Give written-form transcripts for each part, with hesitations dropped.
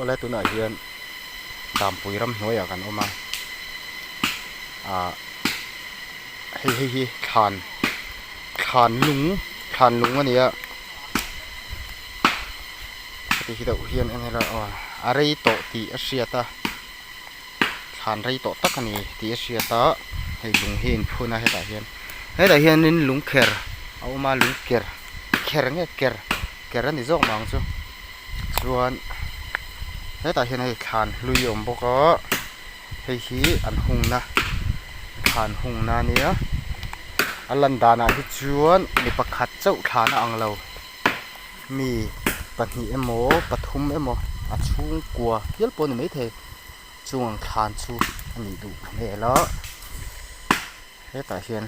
Awle tunah hian Dampui ramhnuaiah kan awm a, ah hei hei hi thlan thlan lung thlan lung a ni a, heti hi deuh hian en ila aw a rei tawh tih a hriat a, thlan rei tawh tak a ni tih a hriat a, hei lung hi a inphun a hetah hian hetah hianin lung kher a awm a lung ker kher nge ker ker a ni zawk mah ang chu. Chuan hetah hian hei thlan hlui a awm bawk a hei hi an hungna thlan hungna a nia a lan danah hi chuan mi pakhat chauh thlan a ang lo mi pahnih emaw pathum emaw a chhungkua hial pawh a ni maithei chung ang thlan chu a nih duh hmel a hetah hian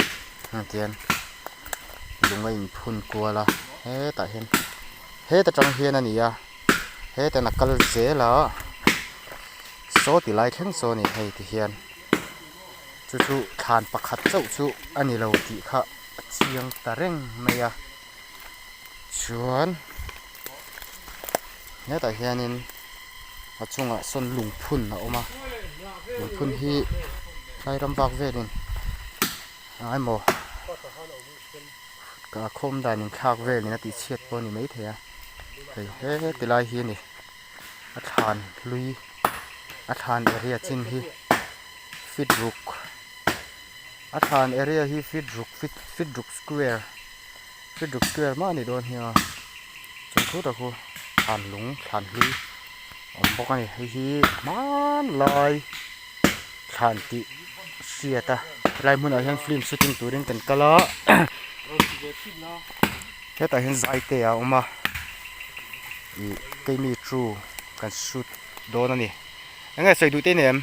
hetiang lung a inphun kual a hetah hian. Heta tang hian a ni a hetan a kal zel a saw ti lai thleng saw a ni hei ti hian chu chu thlan pakhat chauh chu a ni lo tih kha a chiang ta reng mai a chuan hetah hianin a chungah sawn lungphun a awm a lungphun hi tlai ram vak velin eng emaw. Ka khawm dan inthlak velin a tih chhiat pawh a ni maithei a hei he tilai hi a ni a thlan hlui a thlan area chin hi feet ruk a thlan area hi feet ruk feet feet ruk square feet ruk square mah a nih dawn hi a chuan khutah khu thlan lung thlan hlui a awm bawk a ni hei hi hmanlai thlan tih hriat a helai hmunah hian film shooting turin kan kal a hetah hian zai te a awm a ih keimi chu kan shoot dawn a ni eng nge sawi duh te i nei em?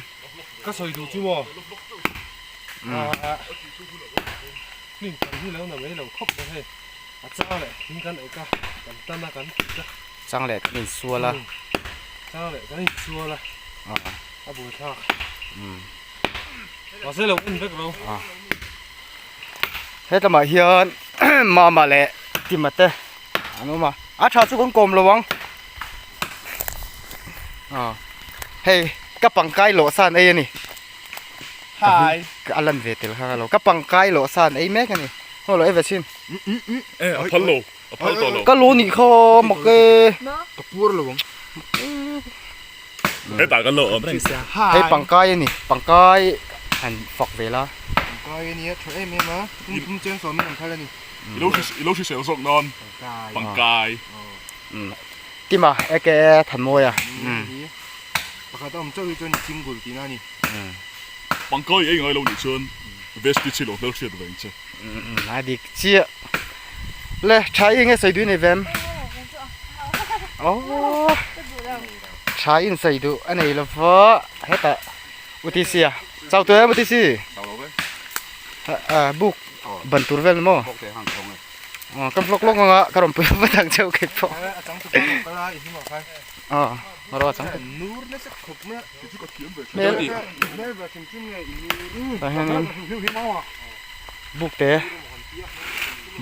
Ka sawi duh chu maw film kan hi lo na mai lo khawp mai hei a chang leh thing kan ek a kan tan a kan kut a chang leh kan insual a chang leh kan insual a. A buai thlak. Mahse lo en vek lo. He lamah hian Mama leh Tima te an awm a. A tha chu kan kawm lo ang. Hei ka pangkai lawh san ei a ni. Hi. A lan ve tel kha lo. Ka pangkai lawh san ei mek a ni. Haw lo ei ve chhin. E a phal lo. A phal tawh lo. Ka lo nih kha mak e. Ka puar lo ang. Hetah kan lo awm reng. Hei pangkai a ni, pangkai han fak ve la. Pangkai a nia, tha em em a, tum cheng sawmin an phal a ni. I lo hrisel zawk nan pangkai. Tima aka Thanmawia. Pakhat a awm chauh hi chuan i single tihna a ni. Pangkai ei ngai lo nih chuan vesti chi lo hmelhriat ve ang che. A dik chiah. Le tha i nge sawi duh nei vem? Oh. Tha in sawi duh a nei lova hetah UTC a. Chau tu em UTC? Chau lo ve. A buk ban tur vel ni maw? Buk te hang thawng e. Aw ka vlog lawk anga ka rawn pui vat ang cheu kei pawh. A chang tu pa lo kal a i hnungah khan. Aw rawh a chang tu. Nur nasa khawp mai a. Kei chu ka thiam ve thin. Hmel ve hrim hrim nge i nur. Tah hianin buk te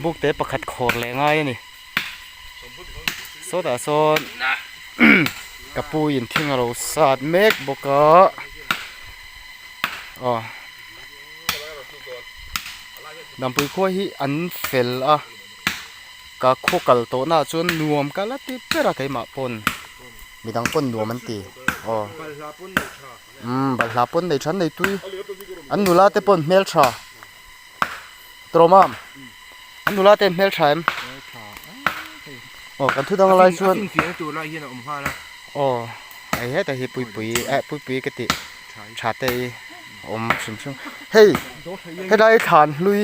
buk te pakhat khawr leh ngai a ni. Sawtah sawn ka pu in thing a lo sat mek bawk a aw Dampui khua hi an fel a ka khaw kal tawh naah chuan nuam ka la ti ber a keimah pawn midang pawn nuam an ti aw. Umm balhla pawn nei tha an nei tui an nula te pawn hmeltha tawm an nula te an hmeltha em aw kan thu dang lai chuan aw hei heta hi puipui eh puipui ka tih tha te hi a awm hrim hrim hei helai thlan hlui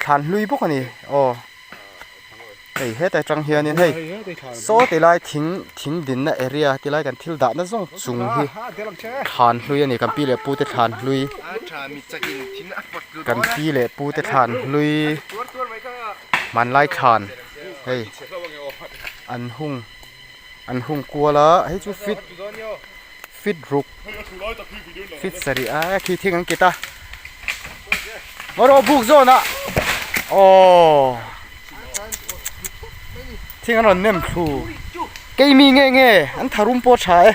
thlan hlui bawk a ni aw. Hei hetah atang hianin hei saw ti lai thing thing dinna area ti lai kan thil dahna zawng chung hi thlan hlui a ni kan pi leh pu te thlan hlui kan pi leh pu te thlan hlui hmanlai thlan hei an hung an hung kual a hei chu fit fit ruk fit sarih a khi thing an kit a maw buk zawn ah aww thing an rawn nem thlu. Keimi nge nge an tharum pawh a tha e.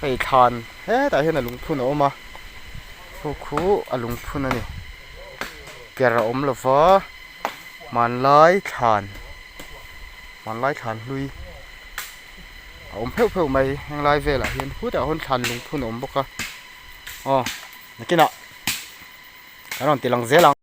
Hei thlan hetah hian a lungphun a awm a khu khu a lungphun a ni ker a awm lo va hmanlai thlan hmanlai thlan hlui a awm pheuh pheuh mai henglai velah hian khutah hawn thlan lungphun a awm bawk a aw nakinah kan rawn ti lang zel ang.